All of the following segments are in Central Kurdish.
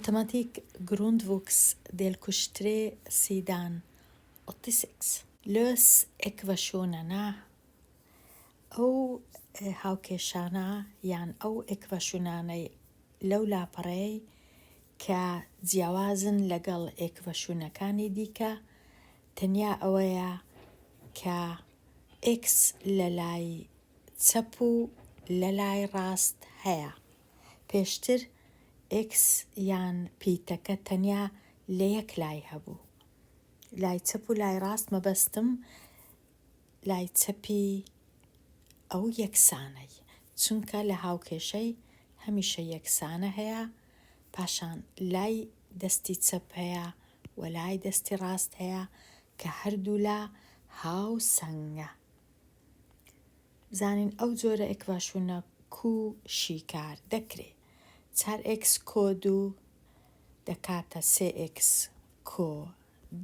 Matematikk Grundvux delkurs tre sidan 86. Lös ekvationerna ئەو هاوکێشانە یان ئەو ئێکڤاشونانەی لەو لاپەڕەیەی کە جیاوازن لەگەڵ ئێکڤاشونەکانی دیکە تەنیا ئەوەیە کە ئێکس لە لای چەپ و لە لای ڕاست هەیە. پێشتر ئێکس یان پیتەکە تەنیا لە یەک لای هەبوو. لای چەپ و لای ڕاست مەبەستم لای چەپی ئەو یەکسانەی، چونکە لە هاوکێشەی هەمیشە یەکسانە هەیە، پاشان لای دەستی چەپ هەیە و لای دەستی ڕاست هەیە کە هەردوولا هاوسەنگە. بزانین ئەو جۆرە ekvasjon ە کوو شیکار دەکرێ. چار ئێکس کۆ دوو دەکاتە سێ ئێکس کۆ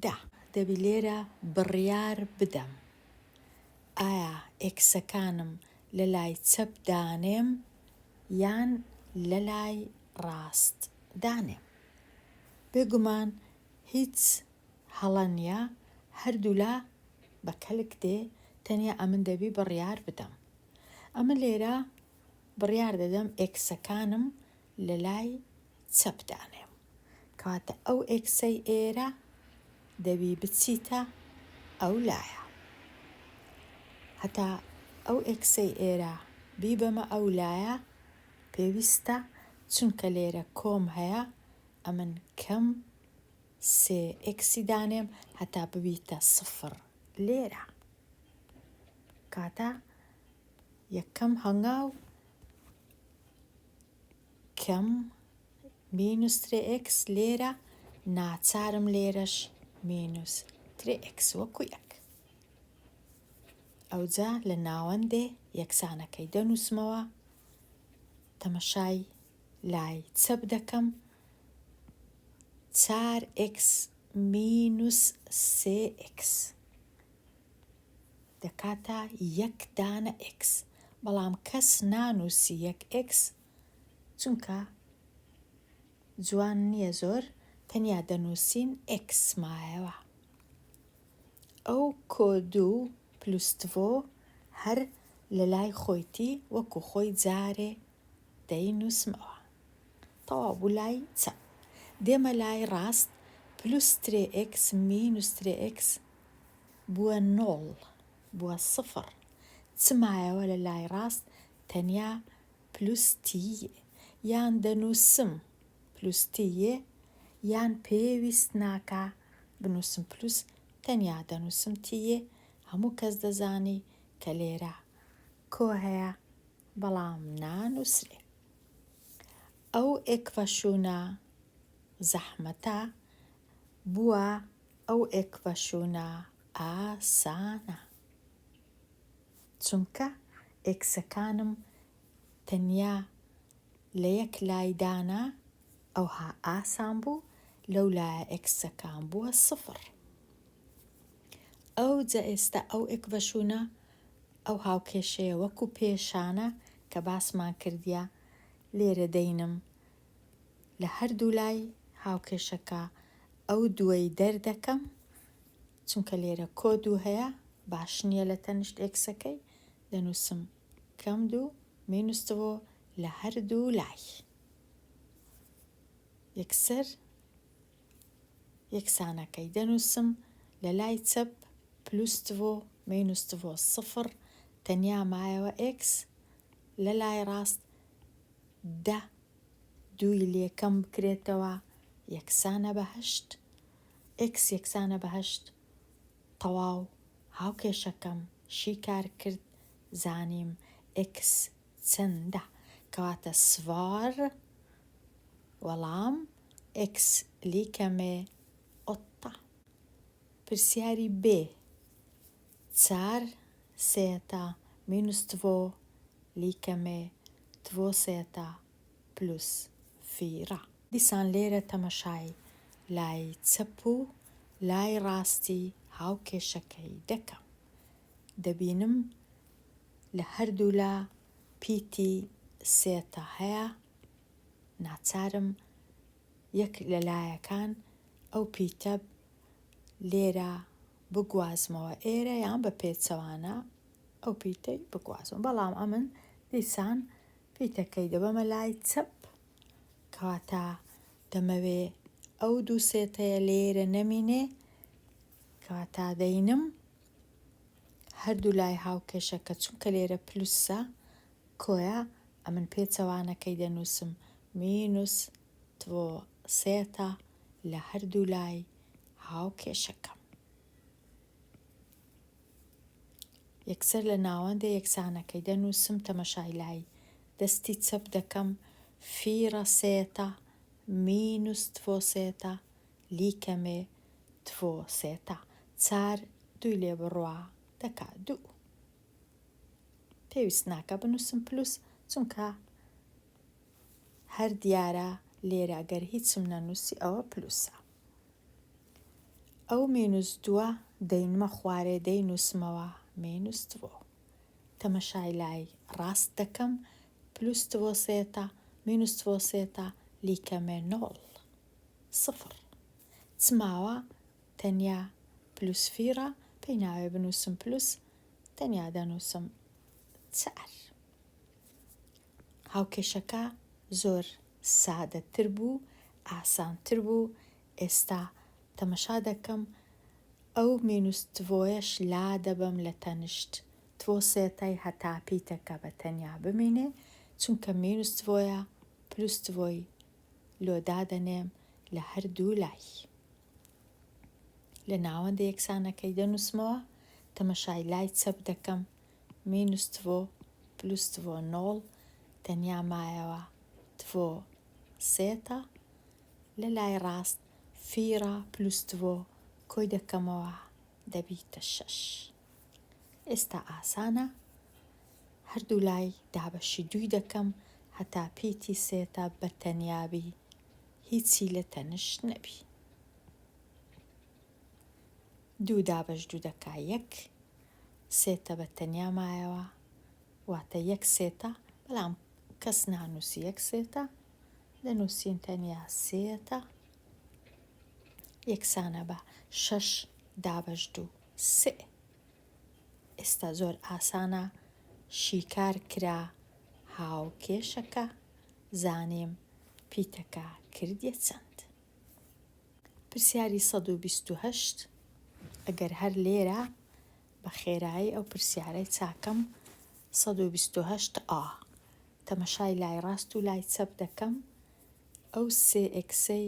دە. دەبی لێرە بڕیار بدەم ئایا ئێکسەکانم لە لای چەپ دانێم یان لە لای ڕاست دانێم. بێگومان هیچ هەڵە نیە هەردوولا بە کەلک دێ تەنیا ئەمن دەبی بڕیار بدەم. ئەمن لێرە بڕیار دەدەم ئێکسەکانم لە لای چەپ دانێم. کەواتە ئەو ئێکسەی ئێرە دەبی بچیتە ئەو لایە. هەتا ئەو ئێکسەی ئێرە بیبەمە ئەو لایە پێویستە چونکە لێرە کۆم هەیە ئەمن کەم سێ ئێکسی دانێم هەتا ببیتە سفر لێرە. کاتە یەکەم هەنگاو کەم مینوس tre ئێکس لێرە ناچارم لێرەش مینوس tre ئێکس وەکو یەک ئەوجا لە ناوەندێ یەکسانەکەی دەنووسمەوە تەمەشای لای چەپ دەکەم چار ئێکس مینوس سێ ئێکس دەکاتە یەک دانە ئێکس بەڵام کەس نانووسی یەک ئێکس چونکە جوان نییە زۆر تەنیا دەنووسین ئێکس مایەوە ئەو کۆ دوو pluss två هەر لە لای خۆیتی وەکو خۆی جارێ دەینووسمەوە تەواو بوو لای چەپ دێمە لای ڕاست pluss tre ئێکس مینوس tre ئێکس بووە noll بووە سفر چ مایەوە لە لای ڕاست تەنیا pluss tio یان دەنووسم pluss tio یان پێویست ناکا بنووسم pluss تەنیا دەنووسم tio هەموو کەس دەزانی کە لێرە کۆ هەیە بەڵام نانووسرێ ئەو ekvasjon ە زەحمەتە بووە ئەو ekvasjon ە ئاسانە چونکە ئێکسەکانم تەنیا لە یەک لای دانا ئەوها ئاسان بوو لەو لایە ئێکسەکان بووە سفر ئەوجە ئێستا ئەو ekvasjon ە ئەو هاوکێشەیە وەکو پێشانە کە باسمان کردیە لێرە دەینم لە هەردوو لای هاوکێشەکە ئەو دووەی دەردەکەم چونکە لێرە کۆ دوو هەیە باش نییە لە تەنیشت ئێکسەکەی دەنووسم کەم دوو مینوس två لە هەردوو لای یەکسەر یەکسانەکەی دەنووسم لە لای چەپ pluss två مینوس två سفر تەنیا مایەوە ئێکس لە لای ڕاست دە دووی لێ کەم بکرێتەوە یەکسانە بە هەشت ئێکس یەکسانە بە هەشت تەواو هاوکێشەکەم شیکار کرد زانیم ئێکس چەندە کەواتە svar وەڵام ئێکس lika med åtta. پرسیاری بێ چار zeta مینوس två lika med två zeta pluss fyra. دیسان لێرە تەمەشای لای چەپ و لای ڕاستی هاوکێشەکەی دەکەم. دەبینم لە هەردوولا پیتی zeta هەیە، ناچارم. یەک لە لایەکان ئەو پیتە لێرە بگوازمەوە ئێرە یان بە پێچەوانە ئەو پیتەی بگوازم بەڵام ئەمن دیسان پیتەکەی دەبەمە لای چەپ کەواتە دەمەوێ ئەو دوو سێتەیە لێرە نەمینێ کەواتە دەینم هەردوو لای هاوکێشەکە چونکە لێرە پلوسە کۆیە ئەمن پێچەوانەکەی دەنووسم مینوس تڤۆ سێتە لە هەردوو لای هاوکێشەکەم. یەکسەر لە ناوەندە یەکسانەکەی دەنووسم تەمەشای لای دەستی چەپ دەکەم فیڕە سێتە مینوس تڤۆ سێتە لیکەمێ تڤۆ سێتە چار دووی لێ بڕوا دەکا دوو. پێویست ناکا بنووسم پلوس چونکە هەر دیارە لێرە گەر هیچم نەنووسی ئەوە پلوسە. ئەو مینوس دووە دەینمە خوارێ دەینووسمەوە مینوس تڤۆ. تەمەشای لای ڕاست دەکەم پلوس تڤۆ سێتە مینوس تڤۆ سێتە لیکەمێ نۆڵ سفڕ. چ ماوە تەنیا پلوس فیڕە پێی ناوێ بنووسم پلوس تەنیا دەنووسم چار. هاوکێشەکە زۆر سادەتر بوو، ئاسانتر بوو، ئێستا تەمەشا دەکەم ئەو مینوس تڤۆیەش لادەبەم لە تەنشت تڤۆ سێتای هەتا پیتەکە بە تەنیا بمینێ، چونکە مینوس تڤۆیە پلوس تڤۆی لۆ دادەنێم لە هەردوو لای. لە ناوەندە یەکسانەکەی دەنووسمەوە، تەمەشای لای چەپ دەکەم، مینوس تڤۆ پلوس تڤۆ نۆڵ، تەنیا مایەوە تڤۆ سێتە، لە لای ڕاست فیڕە پلوس تڤۆ کۆی دەکەمەوە دەبیتە شەش. ئێستا ئاسانە، هەردوو لای دابەشی دووی دەکەم هەتا پیتی سێتە بە تەنیا بی هیچی لە تەنشت نەبی. دوو دابەش دوو دەکا یەک، سێتە بە تەنیا مایەوە واتە یەک سێتە، بەڵام کەس نانووسی یەک سێتە، دەنووسین تەنیا سێتە یەکسانە بە شەش دابەش دوو سێ. ئێستا زۆر ئاسانە شیکار کرا هاوکێشەکە زانیم پیتەکە کردیە چەند. پرسیاری 128 ئەگەر هەر لێرە بە خێرایی ئەو پرسیارەی چاکەم 128 ئا تەمەشای لای ڕاست و لای چەپ دەکەم ئەو سێ ئێکسەی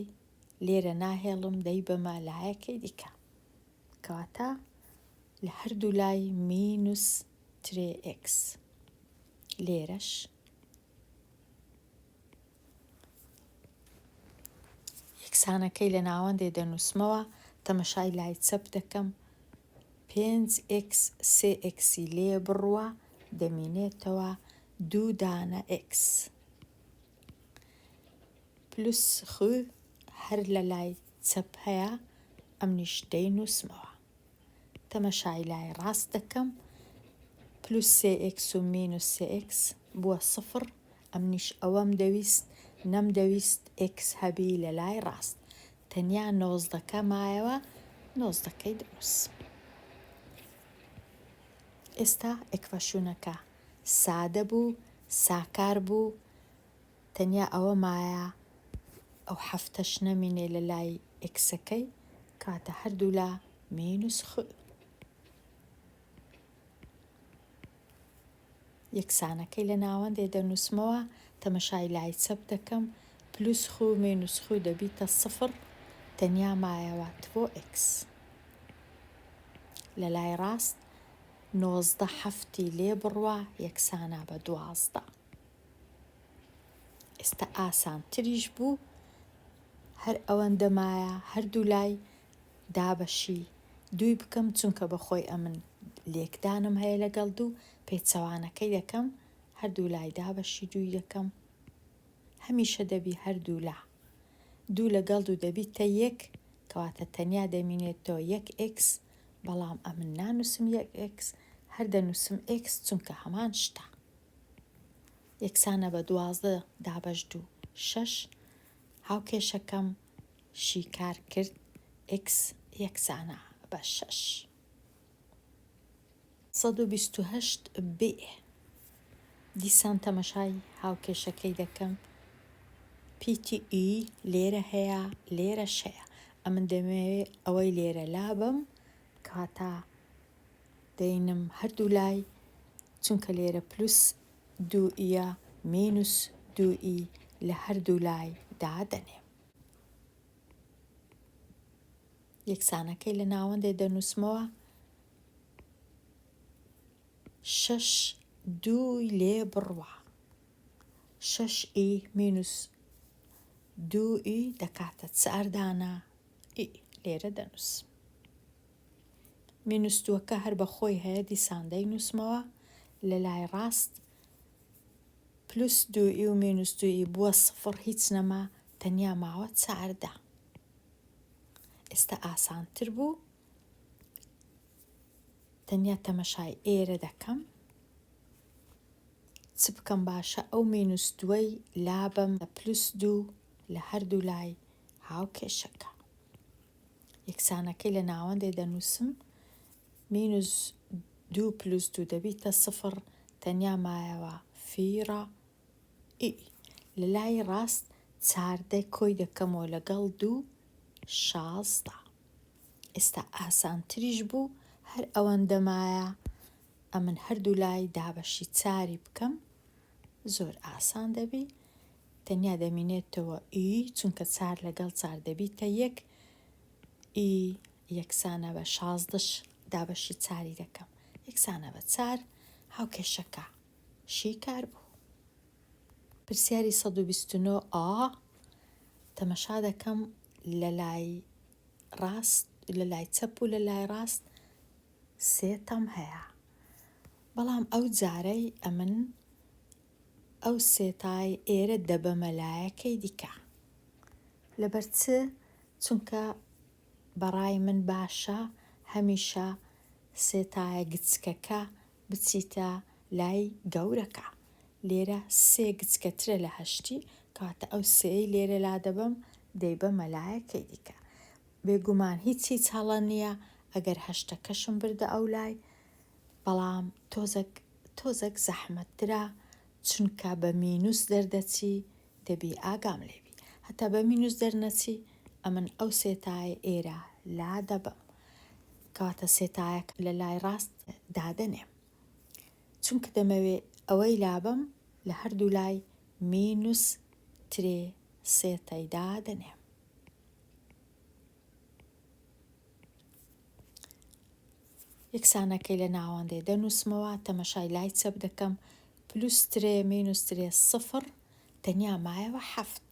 لێرە ناهێڵم دەیبەمە لایەکەی دیکە کەواتە لە هەردوو لای مینوس ترێ ئێکس لێرەش یەکسانەکەی لە ناوەندێ دەنووسمەوە تەمەشای لای چەپ دەکەم پێنج ئێکس سێ ئێکسی لێ بڕوە دەمینێتەوە دوو دانە ئێکس پلوس خو هەر لە لای چەپ هەیە ئەمنیش دەینووسمەوە. تەمەشای لای ڕاست دەکەم پلوس سێ ئێکس و مینوس سێ ئێکس بووە سفڕ ئەمنیش ئەوەم دەویست نەمدەویست ئێکس هەبی لە لای ڕاست تەنیا نۆزدەکە مایەوە نۆزدەکەی دەنووسم. ئێستا ئێکڤاشونەکە سادە بوو ساکار بوو تەنیا ئەوە مایە ئەو حەفتەش نەمینێ لە لای ئێکسەکەی کەواتە هەردوولا مینوس خ. یەکسانەکەی لە ناوەندێ دەنووسمەوە تەمەشای لای چەپ دەکەم پلوس خ و مینوس خ دەبیتە سفڕ تەنیا مایەوە تڤۆ ئێکس لە لای ڕاست 19 حەفتی لێ بڕوا یەکسانە بە 12. ئێستا ئاسانتریش بوو هەر ئەوەندە مایە هەردوو لای دابەشی دووی بکەم چونکە بەخۆی ئەمن لێکدانم هەیە لەگەڵ دوو پێچەوانەکەی دەکەم هەردوو لای دابەشی دووی دەکەم هەمیشە دەبی هەردوو لا دوو لەگەڵ دوو دەبیتە یەک کەواتە تەنیا دەمینێتەوە یەک ئێکس بەڵام ئەمن نانووسم یەک ئێکس هەر دەنووسم ئێکس چونکە هەمان شتە یەکسانە بە 12 دابەش دوو شەش هاوکێشەکەم. شیکار کرد x یەکسانە بە شەش. 128 بێ. دیسان تەمەشای هاوکێشەکەی دەکەم. پیتی E لێرە هەیە لێرەش هەیە. ئەمن دەمەوێ ئەوەی لێرە لابەم کەواتە دەینم هەردوو لای چونکە لێرە plus دوو e یە مینوس دوو e لە هەردوو لای دادەنێم. یەکسانەکەی لە ناوەندێ دەنووسمەوە شەش دووی لێ بڕوا شەش e مینوس دوو e دەکاتە چار دانە e لێرە دەنووسم. مینوس دووەکە هەر بە خۆی هەیە دیسان دەینووسمەوە لە لای ڕاست plus دوو e و مینوس دوو e بووە سفڕ هیچ نەما تەنیا ماوە 14. ئێستا ئاسانتر بوو تەنیا تەمەشای ئێرە دەکەم چ بکەم باشە ئەو مینوس دووەی لابەم لە plus دوو لە هەردوو لای هاوکێشەکە. یەکسانەکەی لە ناوەندێ دەنووسم مینوس دوو plus دوو دەبیتە سفڕ تەنیا مایەوە فیڕە e لە لای ڕاست 14 کۆی دەکەمەوە لەگەڵ دوو 16. ئێستا ئاسانتریش بوو هەر ئەوەندە مایە ئەمن هەردوو لای دابەشی چاری بکەم زۆر ئاسان دەبی تەنیا دەمینێتەوە e چونکە چار لەگەڵ چار دەبیتە یەک e یەکسانە بە شازدەش دابەشی چاری دەکەم یەکسانە بە چار هاوکێشەکە شیکار بوو. پرسیاری 129 ئا تەمەشا دەکەم لە لای ڕاست لە لای چەپ و لە لای ڕاست سێتەم هەیە بەڵام ئەو جارەی ئەمن ئەو سێتای ئێرە دەبەمە لایەکەی دیکە. لەبەر چ؟ چونکە بەڕای من باشە هەمیشە سێتایە گچکەکە بچیتە لای گەورەکە. لێرە سێ گچکەترە لە هەشتی، کەواتە ئەو سێیەی لێرە لادەبەم دەیبەمە لایەکەی دیکە. بێگومان هیچ هیچ هەڵە نییە ئەگەر هەشتەکەشم بردە ئەو لای، بەڵام تۆزەک تۆزەک زەحمەتترە چونکە بە مینوس دەردەچی دەبی ئاگام لێبی هەتا بە مینوس دەرنەچی ئەمن ئەو سێتایە ئێرە لادەبەم کەواتە سێتایەک لە لای ڕاست دادەنێم چونکە دەمەوێ ئەوەی لابەم لە هەردوو لای مینوس ترێ سێتای دادەنێم. یەکسانەکەی لە ناوەندێ دەنووسمەوە تەمەشای لای چەپ دەکەم plus ترێ مینوس ترێ سفڕ تەنیا مایەوە حەفت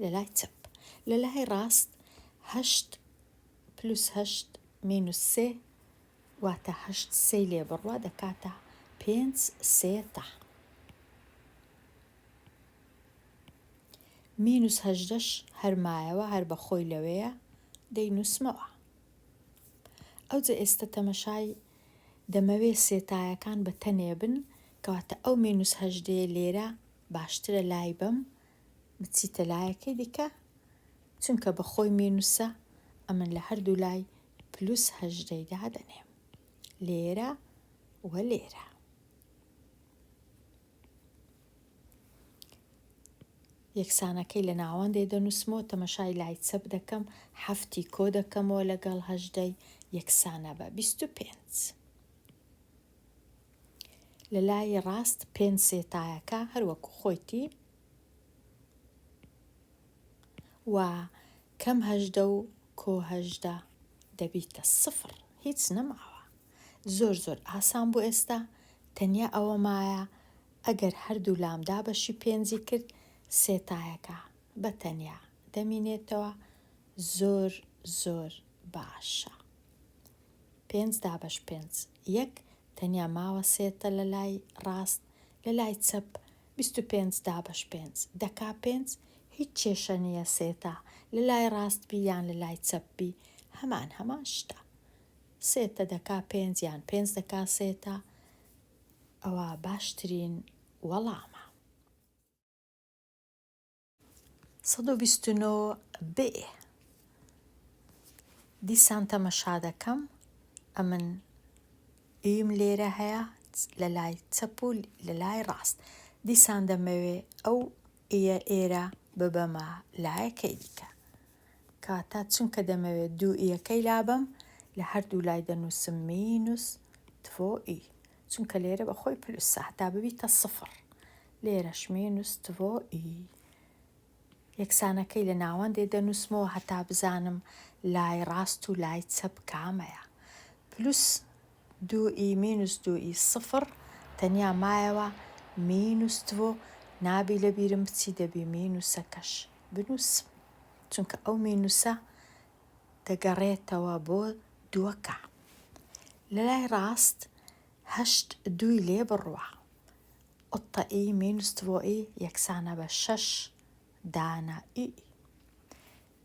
لە لای چەپ لە لای ڕاست هەشت plus هەشت مینوس سێ واتە هەشت سێی لێ بڕوا دەکاتە پێنج سێ تا مینوس هەژدەش هەر مایەوە هەر بە خۆی لەوێیە دەینووسمەوە. ئەوجە ئێستە تەمەشای دەمەوێ سێتایەکان بە تەنێ بن کەواتە ئەو مینوس هەژدەیە لێرە باشترە لای بەم بچیتە لایەکەی دیکە چونکە بە خۆی مینوسە ئەمن لە هەردوو لای plus هەژدەی دادەنێم لێرە و لێرە. یەکسانەکەی لە ناوەندێ دەنووسمەوە تەمەشای لای چەپ دەکەم حەفتی کۆ دەکەمەوە لەگەڵ هەژدەی یەکسانە بە 25. لە لای ڕاست پێنج سێتایەکە هەروەکو خۆیتی و کەم هەژدە و کۆ هەژدە دەبیتە سفر هیچ نەماوە زۆر زۆر ئاسان بوو ئێستا تەنیا ئەوە مایە ئەگەر هەردوو لام دابەشی پێنجی کرد سێتایەکە بە تەنیا دەمینێتەوە زۆر زۆر باشە پێنج دابەش پێنج یەک تەنیا ماوە سێتە لە لای ڕاست لە لای چەپ 25 دابەش پێنج دەکا پێنج هیچ کێشە نییە سێتا لە لای ڕاست بی یان لە لای چەپ بی هەمان هەمان شتە سێتە دەکا پێنج یان پێنج دەکا سێتە ئەوە باشترین وەڵامە. 129 بێ. دیسان تەمەشا دەکەم ئەمن یم لێرە هەیە لە لای چەپ و لە لای ڕاست. دیسان دەمەوێ ئەو یە ئێرە ببەمە لایەکەی دیکە. کەواتە چونکە دەمەوێ دوو یەکەی لابەم لە هەردوو لای دەنووسم minus två i چونکە لێرە بە خۆی plus ە هەتا ببیتە سفر لێرەش minus två i یەکسانەکەی لە ناوەندێ دەنووسمەوە هەتا بزانم لای ڕاست و لای چەپ کامەیە plus دوو i minus دوو i سفر تەنیا مایەوە minus två نابی لەبیرم بچی دەبی minus ەکەش بنووسم چونکە ئەو minus ە دەگەڕێتەوە بۆ دووەکە. لەلای ڕاست هەشت دووی لێ بڕوا. Åtta i minus två i یەکسانە بە شەش دانە i.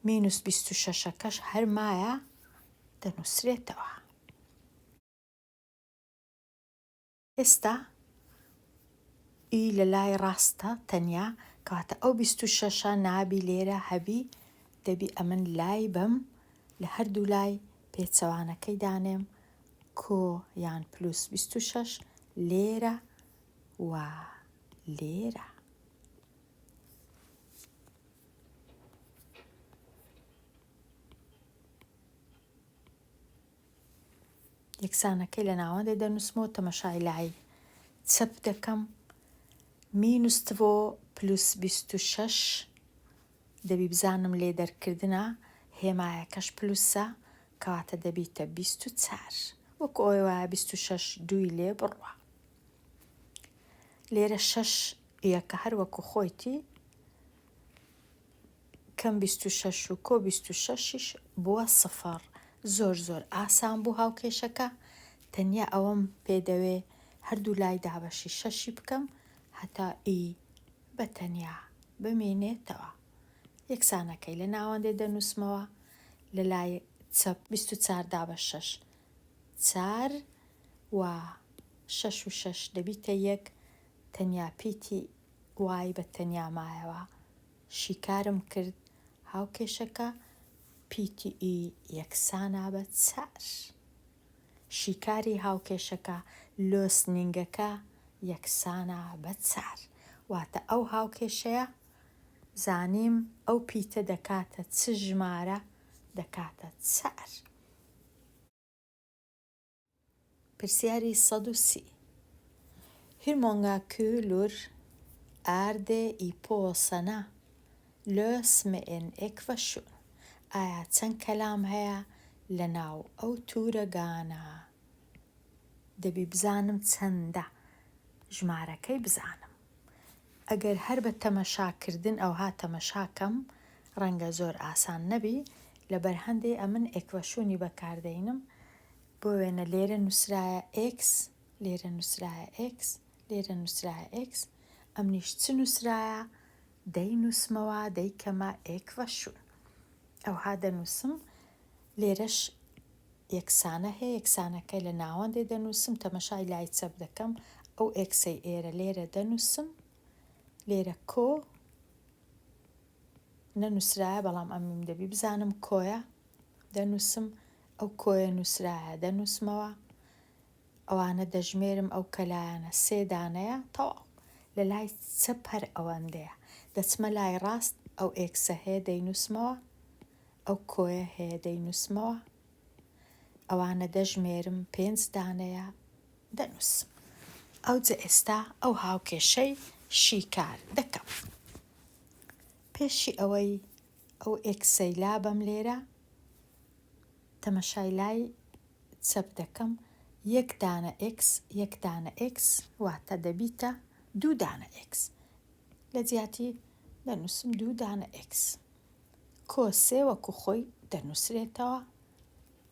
Minus 26ەکەش هەر مایە دەنووسرێتەوە. ئێستا i لە لای ڕاستە تەنیا، کەواتە ئەو 26ە نابی لێرە هەبی، دەبی ئەمن لای بەم لە هەردوو لای پێچەوانەکەی دانێم کۆ یان plus 26 لێرە و لێرە. یەکسانەکەی لە ناوەندێ دەنووسمەوە تەمەشای لای چەپ دەکەم minus två plus 26 دەبی بزانم لێ دەرکردنە هێمایەکەش plus ە کەواتە دەبیتە 24 وەکو ئەوەی وایە 26 دووی لێ بڕوا لێرە شەش یەکە هەر وەکو خۆیتی کەم 26 و کۆ 26یش بووە سفر. زۆر زۆر ئاسان بوو هاوکێشەکە، تەنیا ئەوەم پێ دەوێ هەردوو لای دابەشی شەشی بکەم هەتا i بە تەنیا بمینێتەوە. یەکسانەکەی لە ناوەندێ دەنووسمەوە، لە لای چەپ 24 دابەش شەش چار و شەش و شەش دەبیتە یەک، تەنیا پیتی y بە تەنیا مایەوە. شیکارم کرد هاوکێشەکە پیتی i یەکسانە بە چار. شیکاری هاوکێشەکە lösning ەکە یەکسانە بە چار. واتە ئەو هاوکێشەیە زانیم ئەو پیتە دەکاتە چ ژمارە دەکاتە چار. پرسیاری 130. Hur många kulor är det i påsarna? Lös med en ekvation. ئایا چەند کەلام هەیە لە ناو ئەو تورەگانە؟ دەبی بزانم چەندە ژمارەکەی بزانم. ئەگەر هەر بە تەمەشاکردن ئەوها تەمەشاکەم ڕەنگە زۆر ئاسان نەبی، لەبەر هەندێ ئەمن ekvation ی بەکاردەینم. بۆ وێنە لێرە نووسرایە x، لێرە نووسرایە x، لێرە نووسرایە x، ئەمنیش چ نووسرایە دەینووسمەوە دەیکەمە ekvation. ئەوها دەنووسم. لێرەش یەکسانە هەیە، یەکسانەکەی لە ناوەندێ دەنووسم، تەمەشای لای چەپ دەکەم، ئەو x ەی ئێرە لێرە دەنووسم، لێرە کۆ نەنووسرایە بەڵام ئەمیم دەبی بزانم کۆیە دەنووسم، ئەو کۆیە نووسرایە دەنووسمەوە، ئەوانە دەژمێرم ئەو کەلایانە سێ دانەیە تەواو. لە لای چەپ هەر ئەوەندەیە. دەچمە لای ڕاست ئەو x ە هەیە دەینووسمەوە، ئەو کۆیە هەیە دەینووسمەوە، ئەوانە دەژمێرم پێنج دانەیە دەنووسم. ئەوجە ئێستا ئەو هاوکێشەی شیکار دەکەم. پێشی ئەوەی ئەو x ەی لابەم لێرە تەمەشای لای چەپ دەکەم، یەک دانە x یەک دانە x واتە دەبیتە دوو دانە x. لە جیاتی دەنووسم دوو دانە x. کۆ سێ وەکو خۆی دەنووسرێتەوە،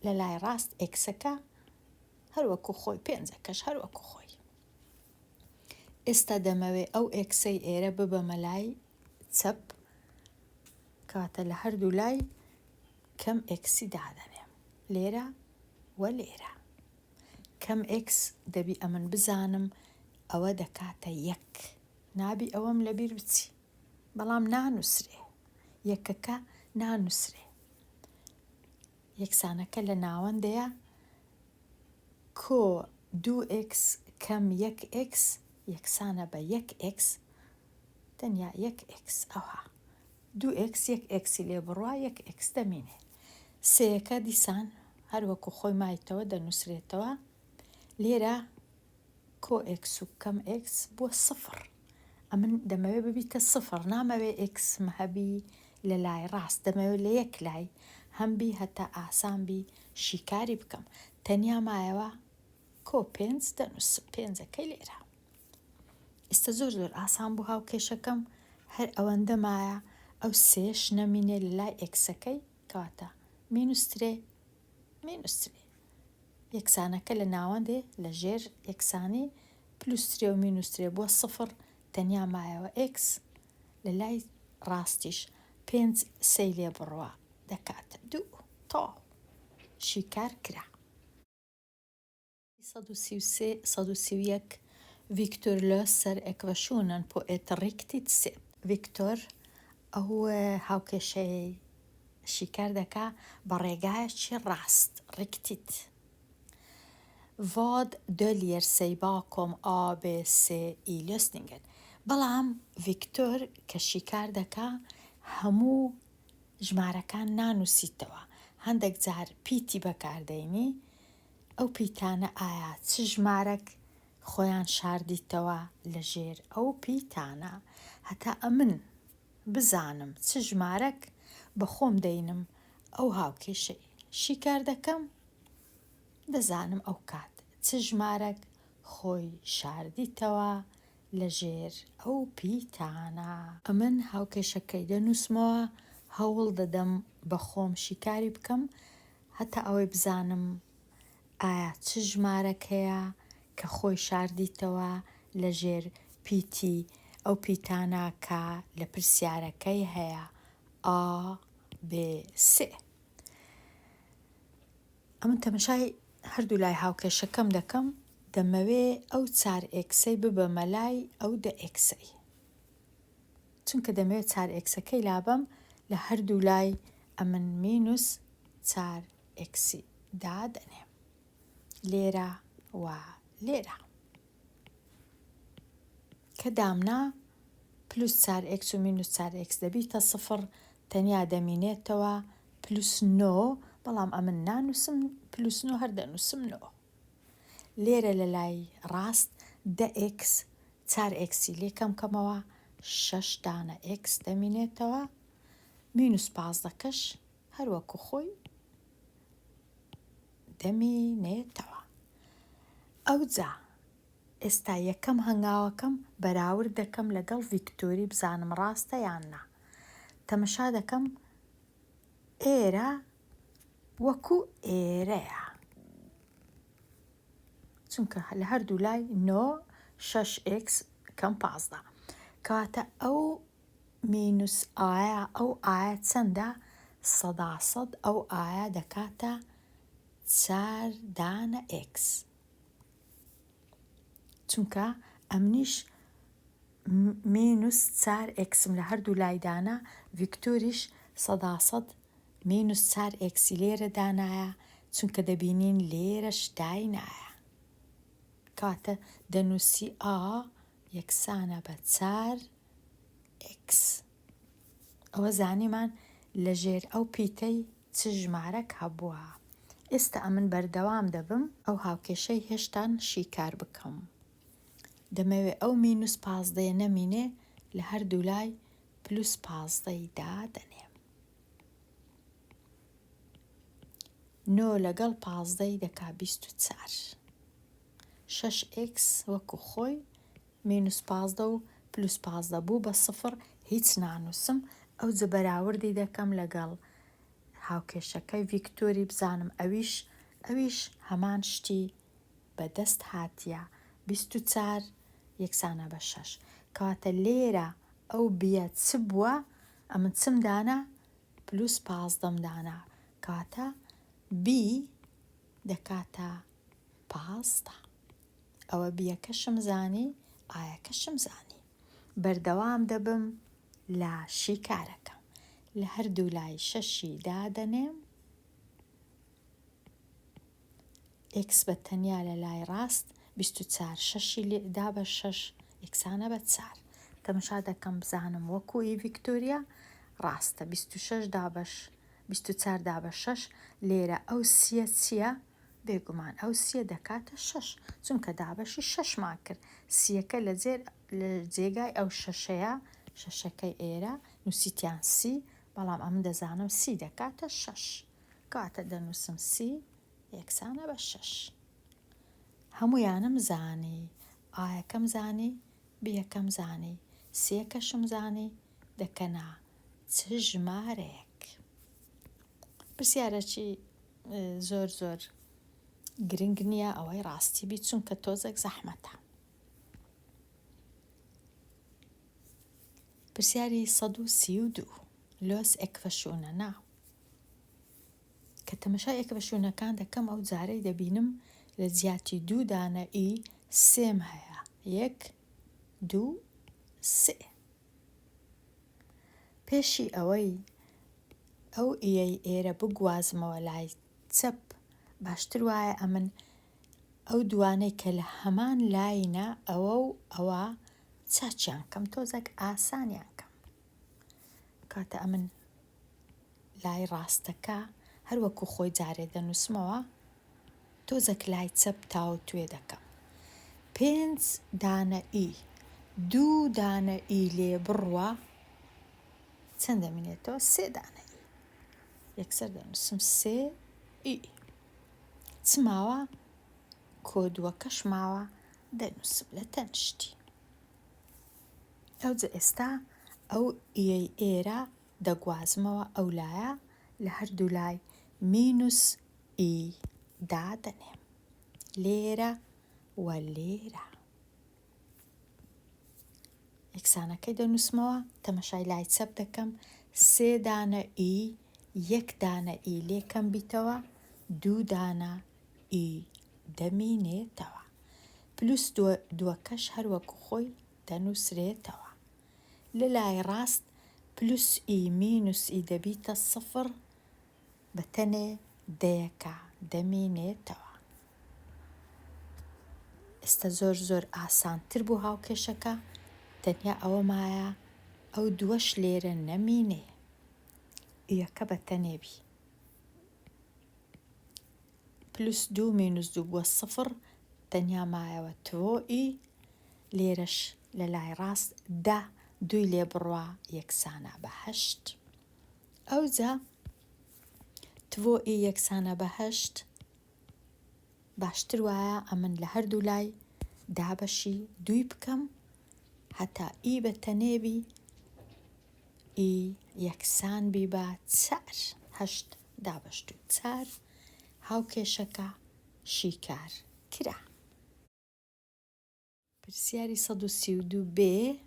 لە لای ڕاست x ەکە هەر وەکو خۆی، پێنجەکەش هەر وەکو خۆی. ئێستا دەمەوێ ئەو x ەی ئێرە ببەمە لای چەپ، کەواتە لە هەردوو لای کەم x ی دادەنێم، لێرە و لێرە. کەم x دەبی ئەمن بزانم ئەوە دەکاتە یەک، نابی ئەوەم لەبیر بچی، بەڵام نانووسرێ. یەکەکە نانووسرێ. یەکسانەکە لە ناوەندەیە کۆ دوو ئێکس کەم یەک ئێکس یەکسانە بە یەک ئێکس تەنیا یەک ئێکس ئەوها دوو ئێکس یەک ئێکسی لێ بڕوا یەک ئێکس دەمینێ سێیەکە دیسان هەر وەکو خۆی مایتەوە دەنووسرێتەوە لێرە کۆ ئێکس و کەم ئێکس بووە سفڕ ئەمن دەمەوێ ببیتە سفڕ نامەوێ ئێکسم هەبی لە لای ڕاست دەمەوێ لە یەک لای هەم بی هەتا ئاسان بی شیکاری بکەم تەنیا مایەوە کۆ پێنج دەنووسم پێنجەکەی لێرە ئێستا زۆر زۆر ئاسان بوو هاوکێشەکەم هەر ئەوەندە مایە ئەو سێش نەمینێ لە لای ئێکسەکەی کەواتە مینوس ترێ مینوس ترێ یەکسانەکە لە ناوەندێ لە ژێر یەکسانی پلوس ترێ و مینوس ترێ بووە سفڕ تەنیا مایەوە ئێکس لە لای ڕاستیش پێنج سێی لێ بڕوا دەکاتە دوو تەواو شیکار کرا. 133 131 Viktor löser ekvationen på ett riktigt sätt. ڤیکتۆر ئەو هاوکێشەیەی شیکار دەکا بە ڕێگایەکی ڕاست، riktigt. Vad döljer sig bakom A, B, C i lösningen؟ بەڵام ڤیکتۆر کە شیکار دەکا هەموو ژمارەکان نانووسیتەوە، هەندێک جار پیتی بەکار دەینی، ئەو پیتانە ئایا چ ژمارەک خۆیان شاردیتەوە لە ژێر ئەو پیتانە هەتا ئەمن بزانم چ ژمارەک بە خۆم دەینم ئەو هاوکێشەی شیکار دەکەم دەزانم ئەو کات چ ژمارەک خۆی شاردیتەوە لە ژێر ئەو پیتانە. ئەمن هاوکێشەکەی دەنووسمەوە هەوڵ دەدەم بە خۆم شیکاری بکەم هەتا ئەوەی بزانم ئایا چ ژمارەک هەیە کە خۆی شاردیتەوە لە ژێر پیتی ئەو پیتانە کە لە پرسیارەکەی هەیە ئا بێ سێ. ئەمن تەمەشای هەردوو لای هاوکێشەکەم دەکەم دەمەوێ ئەو چار ئێکسەی ببەمە لای ئەو دە ئێکسەی چونکە دەمەوێت چار ئێکسەکەی لابەم لە هەردوو لای ئەمن مینوس چار ئێکسی دادەنێم لێرە و لێرە کە دامنا پلوس چار ئێکس و مینوس چار ئێکس دەبیتە سفڕ تەنیا دەمینێتەوە پلوس نۆ بەڵام ئەمن نانووسم پلوس نۆ هەر دەنووسم نۆ لێرە لە لای ڕاست دە ئێکس چار ئێکسی لێ کەم کەمەوە شەش دانە ئێکس دەمینێتەوە مینوس پازدەکەش هەر وەکو خۆی دەمینێتەوە. ئەوجا ئێستا یەکەم هەنگاوەکەم بەراورد دەکەم لەگەڵ ڤیکتۆری بزانم ڕاستە یان نا. تەمەشا دەکەم ئێرە وەکو ئێرەیە. چونکە لە هەردوو لای نۆ شەش ئێکس کەم 15. کەواتە ئەو مینوس ئایا ئەو ئایا چەندە؟ سەدا سەد ئەو ئایا دەکاتە چار دانە ئێکس. چونکە ئەمنیش مینوس چار ئێکسم لە هەردوو لای دانا، ڤیکتۆریش سەدا سەد مینوس چار ئێکسی لێرە دانایە، چونکە دەبینین لێرەش داینایە. کەواتە دەنووسی ئا یەکسانە بە چار ئێکس. ئەوە زانیمان لە ژێر ئەو پیتەی چ ژمارەک هەبووە. ئێستا ئەمن بەردەوام دەبم ئەو هاوکێشەی هێشتان شیکار بکەم. دەمەوێ ئەو مینوس پازدەیە نەمینێ لە هەردوو لای پلوس پازدەی دادەنێم. نۆ لەگەڵ پازدەی دەکا 24. شەش ئێکس وەکو خۆی مینوس 15 و پلوس 15 بوو بە سفر هیچ نانووسم ئەوجە بەراوردی دەکەم لەگەڵ هاوکێشەکەی ڤیکتۆری بزانم ئەویش ئەویش هەمان شتی بەدەست هاتیە 24 یەکسانە بە شەش کەواتە لێرە ئەو بیە چ بووە ئەمن چم دانا پلوس پازدەم دانا کەواتە بی دەکاتە پازدە ئەوە بیەکەشم زانی ئایەکەشم زانی بەردەوام دەبم لە شیکارەکەم. لە هەردوو لای شەشی دادەنێم. ئێکس بە تەنیا لە لای ڕاست 24 شەشی لێ دا بە شەش یەکسانە بە چار. تەمەشا دەکەم بزانم وەکو ئی ڤیکتۆریا ڕاستە 26 دابەش 24 دابەش شەش لێرە ئەو سیە چییە؟ بێگومان ئەو سیە دەکاتە شەش چونکە دابەشی شەشمان کرد سیەکە لە جێر لە جێگای ئەو شەشەیە شەشەکەی ئێرە نووسیتیان سی بەڵام ئەمن دەزانم سی دەکاتە شەش کەواتە دەنووسم سی یەکسانە بە شەش هەموویانم زانی ئایەکەم زانی بیەکەم زانی سیەکەشم زانی دەکەنە چ ژمارەیەک پرسیارەکی زۆر زۆر گرنگ نییە ئەوەی ڕاستی بی چونکە تۆزێک زەحمەتە. پرسیاری 132 los ekvasyonە نا کە تەمەشای ekvasyonەکان دەکەم ئەو جارەی دەبینم لە جیاتی دوو دانە ئی سێم هەیە یەک دوو سێ پێشی ئەوەی ئەو ئیەی ئێرە بگوازمەوە لای چەپ باشتر وایە ئەمن ئەو دوانەی کە لە هەمان لاینە ئەوە و ئەوە چاکیان کەم تۆزەک ئاسانیان کەم کاتە ئەمن لای ڕاستەکە هەر وەکو خۆی جارێ دەنووسمەوە تۆزەک لای چەپ تاوتوێ دەکەم پێنج دانە ئی دوو دانە ئی لێ بڕوا چەند دەمینێتەوە سێ دانە ئی یەکسەر دەنووسم سێ ئی چ ماوە کۆدووەکەش ماوە دەنووسم لە تەنشتی ئەوجە ئێستا ئەو ئیەی ئێرە دەگوازمەوە ئەو لایە لە هەردوو لای مینوس ئی دادەنێم لێرە و لێرە یەکسانەکەی دەنووسمەوە تەمەشای لای چەپ دەکەم سێ دانە ئی یەک دانە ئی لێ کەم بیتەوە دوو دانە ئی دەمینێتەوە plus دووەکەش هەر وەکو خۆی دەنووسرێتەوە لە لای ڕاست plus ئی مینوس ئی دەبیتە سفر بە تەنێ دەیەکە دەمینێتەوە. ئێستا زۆر زۆر ئاسانتر بوو هاوکێشەکە تەنیا ئەوە مایە ئەو دووەش لێرە نەمینێ ئیەکە بە تەنێ بی plus دوو مینوس دوو بووە سفر تەنیا مایەوە تۆ ئی لێرەش لە لای ڕاست دە دووی لێ بڕوا یەکسانە بە هەشت ئەوجا تڤۆ ئی یەکسانە بە هەشت باشتر وایە ئەمن لە هەردوو لای دابەشی دووی بکەم هەتا ئی بە تەنێ بی ئی یەکسان بی بە چار هەشت دابەش دوو چار هاوکێشەکە شیکار کرا. پرسیاری 132 بێ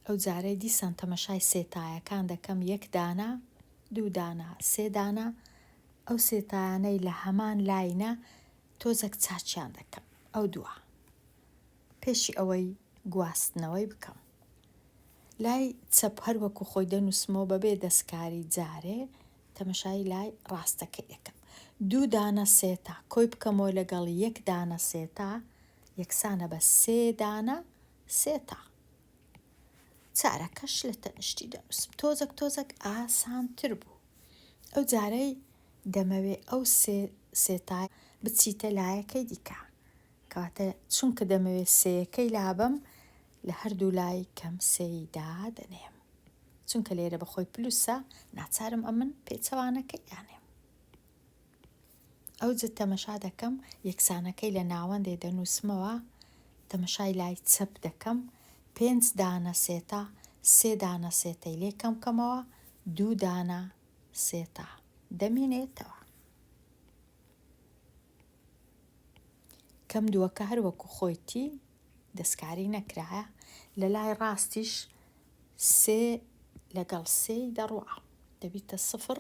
ئەو جارەی دیسان تەمەشای سێتایەکان دەکەم یەک دانە دوو دانە سێ دانە ئەو سێتایانەی لە هەمان لاینە تۆزەک چاکیان دەکەم ئەو دووە پێشی ئەوەی گواستنەوەی بکەم لای چەپ هەر وەکو خۆی دەنووسمەوە بەبێ دەستکاری جارێ تەمەشای لای ڕاستەکەی دەکەم دوو دانە سێتا کۆی بکەمەوە لەگەڵ یەک دانە سێتا یەکسانە بە سێ دانە سێتا چارەکەش لە تەنیشتی دەنووسم تۆزەک تۆزەک ئاسانتر بوو ئەو جارەی دەمەوێ ئەو سێ سێتا بچیتە لایەکەی دیکە کەواتە چونکە دەمەوێ سێیەکەی لابەم لە هەردوو لای کەم سێی دادەنێم چونکە لێرە بەخۆی پلوسە ناچارم ئەمن پێچەوانەکەی دانێم ئەوجە تەمەشا دەکەم یەکسانەکەی لە ناوەندێ دەنووسمەوە تەمەشای لای چەپ دەکەم پێنج دانە سێتا سێ دانە سێتەی لێ کەم کەمەوە دوو دانە سێتا دەمینێتەوە کەم دووەکە هەر وەکو خۆیتی دەستکاری نەکرایە لە لای ڕاستیش سێ لەگەڵ سێی دەڕوا دەبیتە سفر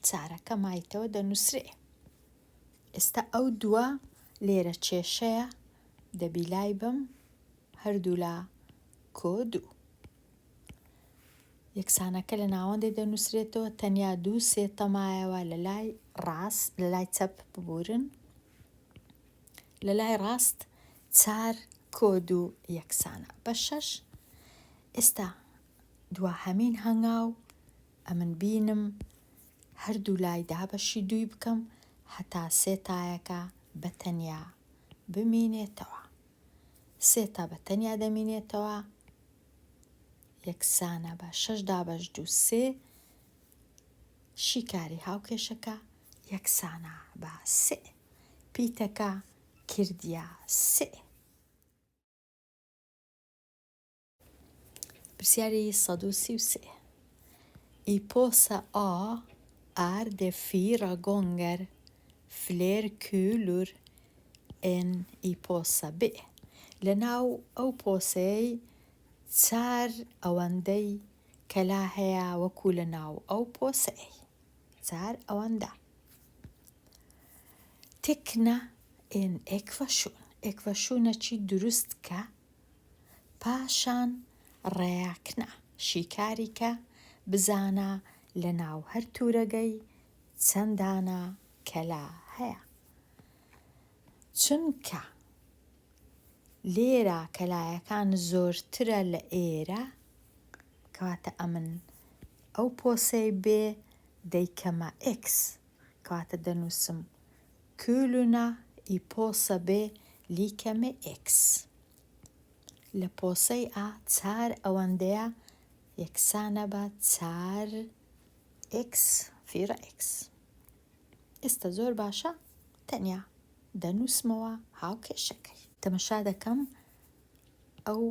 چارەکە مایتەوە دەنووسرێ ئێستا ئەو دووە لێرە کێشەیە دەبی لای بم هەردوولا کۆ دوو. یەکسانەکە لە ناوەندێ دەنووسرێتەوە، تەنیا دوو سێتە مایەوە لە لای ڕاست، لە لای چەپ ببورن، لە لای ڕاست چار کۆ دوو یەکسانە بە شەش. ئێستا دواهەمین هەنگاو ئەمن بینم هەردوو لای دابەشی دووی بکەم هەتا سێتایەکە بە تەنیا بمینێتەوە. سێتا بە تەنیا دەمینێتەوە یەکسانە بە شەش دابەش دوو سێ شیکاری هاوکێشەکە یەکسانە بە سێ پیتەکە کردیە سێ. پرسیاری 133 I påse A er det fire ganger flere kuler enn i påse B. لە ناو ئەو پۆسەیەی چار ئەوەندەی کەلا هەیە وەکو لە ناو ئەو پۆسەیەی چار ئەوەندە. Tegne en ekvasjon ئێکڤەشونەکی دروست کە پاشان ڕێکنا شیکاری کە بزانە لە ناو هەر تورەگەی چەند دانە کەلا هەیە چونکە لێرە کەلایەکان زۆرترە لە ئێرە کەواتە ئەمن ئەو پۆسەی بێ دەیکەمە ئێکس کەواتە دەنووسم kulorna i påse B lika med x لە پۆسەی A چار ئەوەندەیە یەکسانە بە چار x fire x. ئێستا زۆر باشە تەنیا دەنووسمەوە هاوکێشەکەی. تەمەشا دەکەم ئەو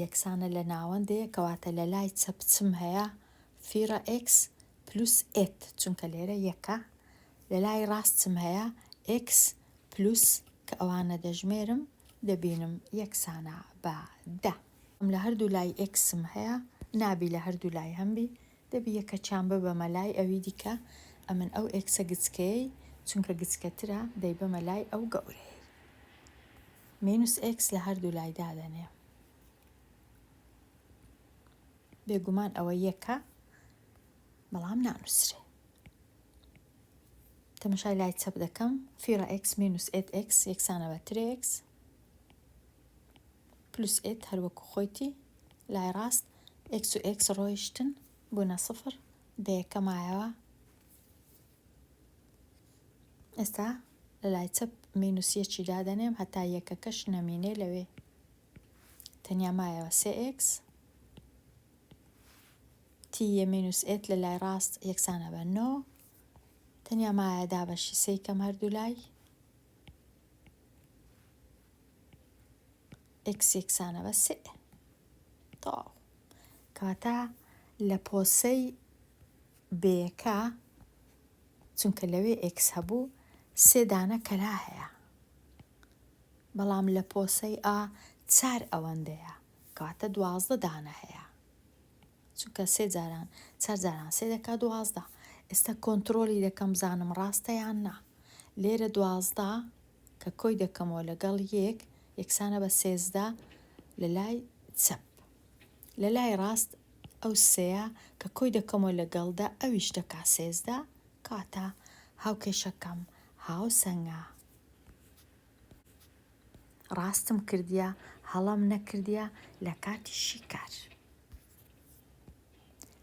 یەکسانە لە ناوەندەیە کەواتە لە لای چەپ چم هەیە fire x pluss ett چونکە لێرە یەکە لە لای ڕاست چم هەیە x pluss کە ئەوانە دەژمێرم دەبینم یەکسانە بە دە. لە هەردوو لای x م هەیە نابی لە هەردوو لای هەمبی دەبی یەکەکیان ببەمە لای ئەوی دیکە ئەمن ئەو x ە گچکەیەی چونکە گچکەترە دەیبەمە لای ئەو گەورەیەی minus x لە هەردوو لای دادەنێم بێگومان ئەوە یەکە بەڵام نانووسرێ تەمەشای لای چەپ دەکەم fire x minus ett x یەکسانە بە tre x pluss ett هەر وەکو خۆیتی لای ڕاست x و x ڕۆیشتن بوونە سفر بەیەکە مایەوە ئێستا لە لای چەپ minus یەکی دادەنێم هەتا یەکەکەش نەمینێ لەوێ تەنیا مایەوە سێ x tio minus ett لە لای ڕاست یەکسانە بە نۆ تەنیا مایە دابەشی سێی کەم هەردوو لای x یەکسانە بە سێ تەواو کەواتە لە پۆسەی بێکە چونکە لەوێ x هەبوو سێ دانە کەلا هەیە بەڵام لە پۆسەی A چار ئەوەندەیە کەواتە 12 دانە هەیە چونکە سێ جاران چار جاران سێ دەکا 12 ئێستا کۆنترۆلی دەکەم بزانم ڕاستە یان نا لێرە 12 کە کۆی دەکەمەوە لەگەڵ یەک یەکسانە بە 13 لە لای چەپ لە لای ڕاست ئەو سێیە کە کۆی دەکەمەوە لەگەڵ دە ئەویش دەکا 13 کاتە هاوکێشەکەم هاوسەنگە ڕاستم کردیە هەڵەم نەکردیە لە کاتی شیکار.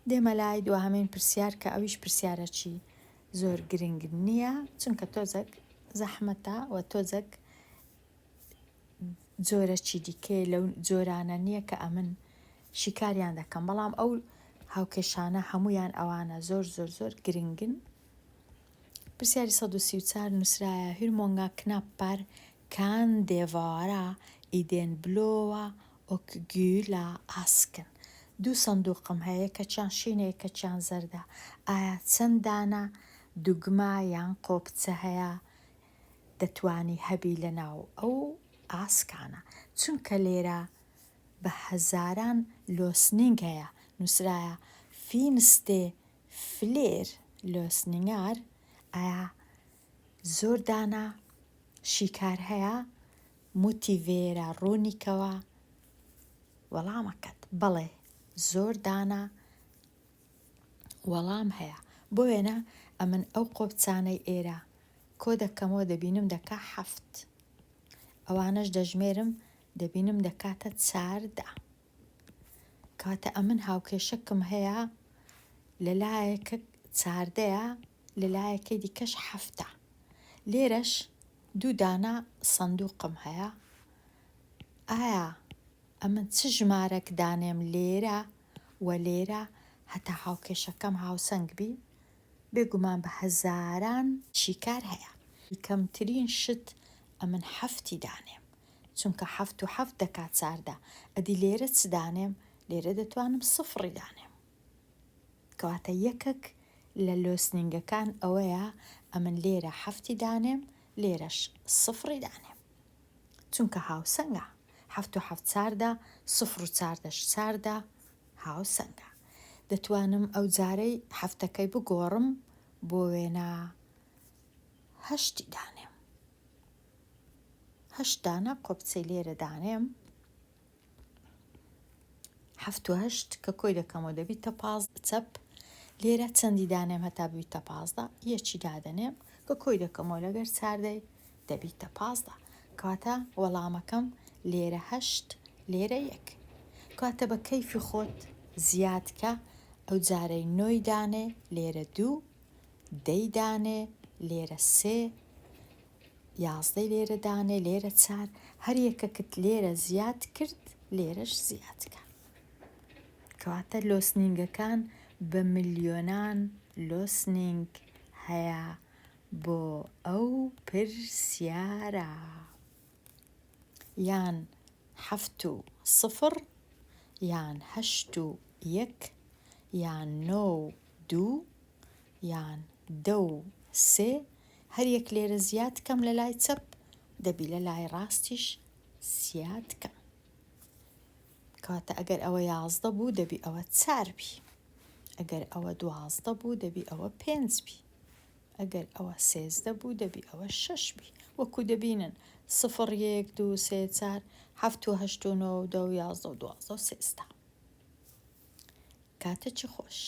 دێمە لای دواهەمین پرسیار کە ئەویش پرسیارەکی زۆر گرنگ نییە چونکە تۆزەک زەحمەتە و تۆزەک جۆرەکی دیکەیە لەو جۆرانە نییە کە ئەمن شیکاریان دەکەم بەڵام ئەو هاوکێشانە هەمویان ئەوانە زۆر زۆر زۆر گرنگن. پرسیاری 134 نووسرایە Hur många knappar kan det vara i den blåa och gula asken دوو سندوقم هەیە یەکەکیان شینە یەکەکیان زەردە ئایا چەند دانە دوگمە یان قۆپچە هەیە دەتوانی هەبی لە ناو ئەو ئاسکانە چونکە لێرە بە هەزاران løsning هەیە نووسرایە finns det fler løsningar ئایا زۆر دانە شیکار هەیە motivera ڕوونیکەوە وەڵامەکەت بەڵێ. زۆر دانە وەڵام هەیە. بۆ وێنە ئەمن ئەو قۆپچانەی ئێرە کۆ دەکەمەوە دەبینم دەکا حەفت. ئەوانەش دەژمێرم دەبینم دەکاتە 14. کەواتە ئەمن هاوکێشەکم هەیە لە لایەکە چاردەیە لە لایەکەی دیکەش حەفتە. لێرەش دوو دانە سندوقم هەیە. ئایا ئەمن چ ژمارەک دانێم لێرە و لێرە هەتا هاوکێشەکەم هاوسەنگ بی؟ بێگومان بە هەزاران شیکار هەیە. کەمترین شت ئەمن حەفتی دانێم چونکە حەفت و حەفت دەکات 14. ئەدی لێرە چ دانێم؟ لێرە دەتوانم سفڕی دانێم. کەواتە یەکەک لە لۆسنینگەکان ئەوەیە ئەمن لێرە حەفتی دانێم لێرەش سفڕی دانێم چونکە هاوسەنگە. حەفت و حەفت 14، سفر و چاردەش 14 هاوسەنگە. دەتوانم ئەو جارەی حەفتەکەی بگۆڕم بۆ وێنە هەشتی دانێم. هەشت دانە قۆپچەی لێرە دانێم. حەفت و هەشت کە کۆی دەکەمەوە دەبیتە 15. چەپ لێرە چەندی دانێم هەتا ببیتە 15؟ یەکی دادەنێم کە کۆی دەکەمەوە لەگەر چاردەی دەبیتە 15. کەواتە وەڵامەکەم لێرە هەشت لێرە یەک. کەواتە بە کەیفی خۆت زیاد کە ئەو جارەی نۆی دانێ لێرە دوو، دەی دانێ لێرە سێ، یازدەی لێرە دانێ لێرە چار، هەر یەکەکت لێرە زیاد کرد لێرەش زیاد کە. کەواتە لۆسنینگەکان بە ملیۆنان لۆسنینگ هەیە بۆ ئەو پرسیارە. یان حەفت و سفر یان هەشت و یەک یان نۆ و دوو یان دە و سێ، هەر یەک لێرە زیاد کەم لە لای چەپ دەبی لە لای ڕاستیش زیاد کەم. کەواتە ئەگەر ئەوە 11 بوو دەبی ئەوە چار بی، ئەگەر ئەوە 12 بوو دەبی ئەوە پێنج بی، ئەگەر ئەوە 13 بوو دەبی ئەوە شەش بی. وەکو دەبینن سفر یەک دوو سێ چار حەفت و هەشت و نۆ و دە و 11 و 12 و 13. کاتێکی خۆش.